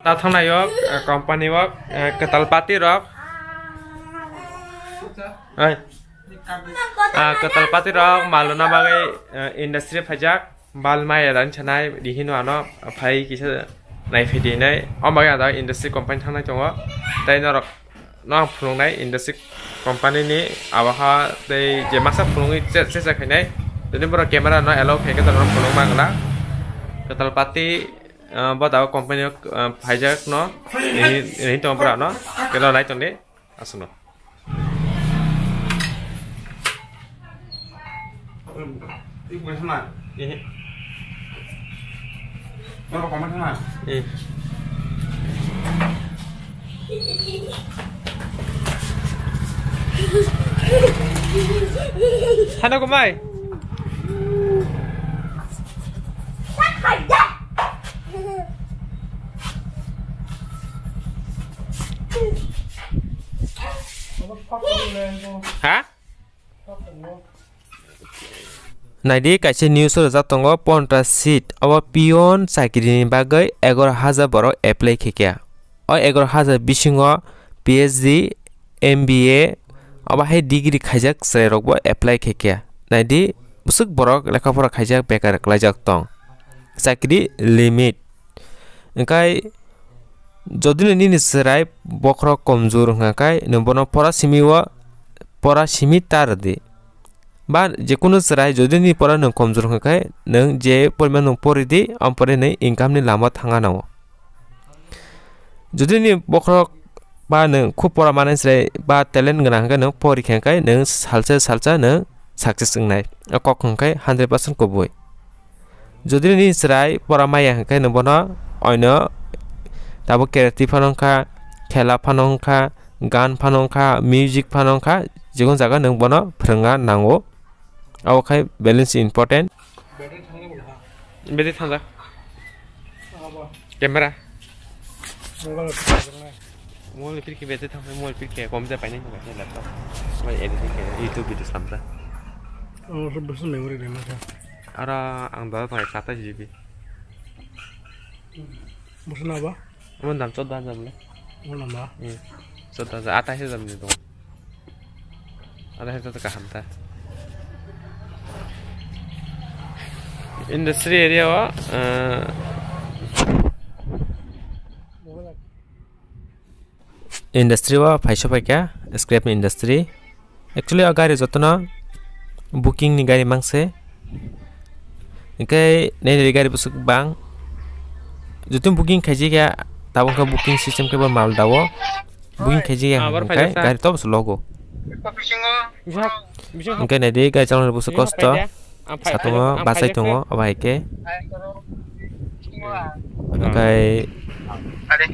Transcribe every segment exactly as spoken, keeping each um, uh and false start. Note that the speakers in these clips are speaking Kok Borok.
Ta thangnai yok, eh, company yok, eh, kwtal pati rok. Ai. Ah, kwtal pati rok malona bagwi, eh, industry phaijak, bal mai ran chanai, di hino ano, phai kisa nai phidi nai. O bagwi ada industry company thangnai tongo. Tai norok no ang phunuknai industry company ni abaha tei je masa phunugwi che, che, che khainai. Jodi borok camera no allow khaikhe to norok phunuk mangla. Kwtal pati, ah, bo da company o, ah, phaijak no, rehi, rehi tongo borok no, kelo nai tongdi, aswkno. Hana kumai. Ha? Naidi, kaisa news o rijak tongo, ponta seat, obo peon chakrini bagwi egaroh hajar borok apply khaikha. O egaroh hajar bisingo P H D, M B A, obo hai degree khaijak chwrairokbo apply khaikha. Naidi, bwswk borok lekha pora khaijak bekar kwlaijak tong. Chakri limit. Hwnkhe jodi no nini chwrai bokhorok komjor wngkha khe, nwng bono pora simi o, pora simi ta rwdi. Ba jekunu chwrai jodi nini pora nwng komjor wngkha khe, nwng je poriman nwng pori di, am pore nwng income ni lama thangna nango. Jodi nini bokhorok ba nwng khub pora manai chwrai ba talent gwnang hwnkhe nwng pori khe hwnkhe nwng salsa salsa nwng success wngnai. O kok hwnkhe hundred percent kubui. Jodi nini chwrai pora maya hwnkhe nwng bono oino tabuk karate phano wngkha, khela phano wngkha, gan phano wngkha, music phano wngkha, jikun jaga nwng bono phwrwngna nango. Abo khai balance important. Battery thangjak. Camera. Mobile ni pirki bete thang, mobile pirki kom ja painai nang laptop. Mai editing ke YouTube video samta. Oh, so bus memory de masa. Ara ang da pai sata G B. Bus na ba? Amon dam choddo hajar bole. Amon dam ba? Hmm. Choddo hajar, atais hajar ni dong. Ada itu kaham ta. Industry area o, eh, industry o phaisa phaikha, scrap ni industry. Actually, o gari jotono booking ni gari mangse. Hingke nini gari bwswk bang. Joto booking khaijak ya, tabuk khe booking system khe bo mal dao. Booking khaijak ya, hingke gari to bwswk logo. Hingke nai di, gari chalok ni bwswk kosto. Satungo basai tongo, obo hai khe. Hingke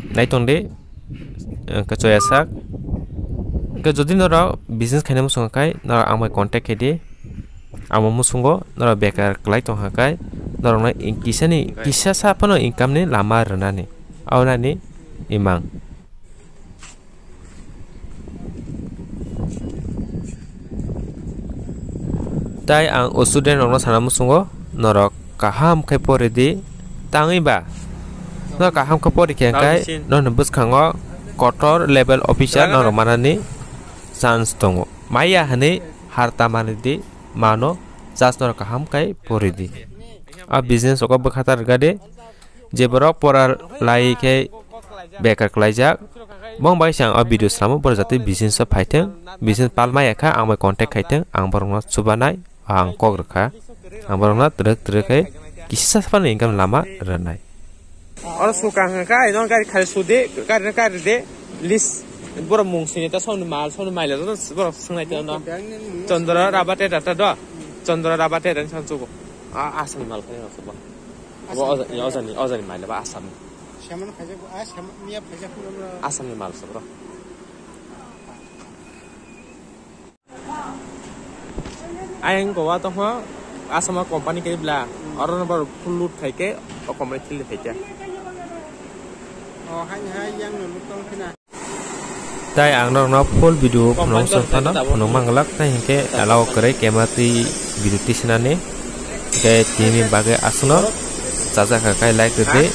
nai tong di, hingke choya sak. Hingke jodi norok business khaina muchung khe, norok ang bai contact khe di. Amo muchungo norok bekar kwlai tongkha khe, norokno in-, kisani, kisa sa phano income ni lama rwnani. Abo nani imang. Tai ang o student rokno sana muchungo, norok kaham khe pori di, tangwi ba norok kaham khe pori khe khe norokni bwskango kotor level officer norok manani chance tongo. Maya hwnwi harta mani di, mano, just norok kaham khe pori di. A business rokno bwkha ta rwgadi. Je borok pora lai khe bekar kwlaijak, bong bai se ang o video salamo, borok jate business o phaithwng, business pal maya kha, ang bai contact khaithwng, ang borokno chubanai, ang kok rwkha, ang borokno twrwk twrwk khe kisa phano income lama rwnai. Oro sukang hwnkha, ino gari khari sudi, gari no gari de, list, borok mung sini ta soni mal, soni maila, borok swngnai ta no. Chandra Rabate ta do, Chandra Rabate ta sansugo. A, aswk mal khani no subo. Abo oja-, ni ojani, ojani maila ba Assam ni. Seman khaijak bo, ah, seman miya khaijak bo. Assam ni mal se bro. Ayang Goa tongho, Assam o company khe bla. Oro no bor full load khai khe, o company thili khai khe. O, hai, hai, yang no load tong khina. Tai ang norokno full video phunuk song phano phunuk manglak, tai hinkhe allow kwrwi camera twi video tisinani. Hinkhe tini bagwi aswkno chajak kha khai like rwdi.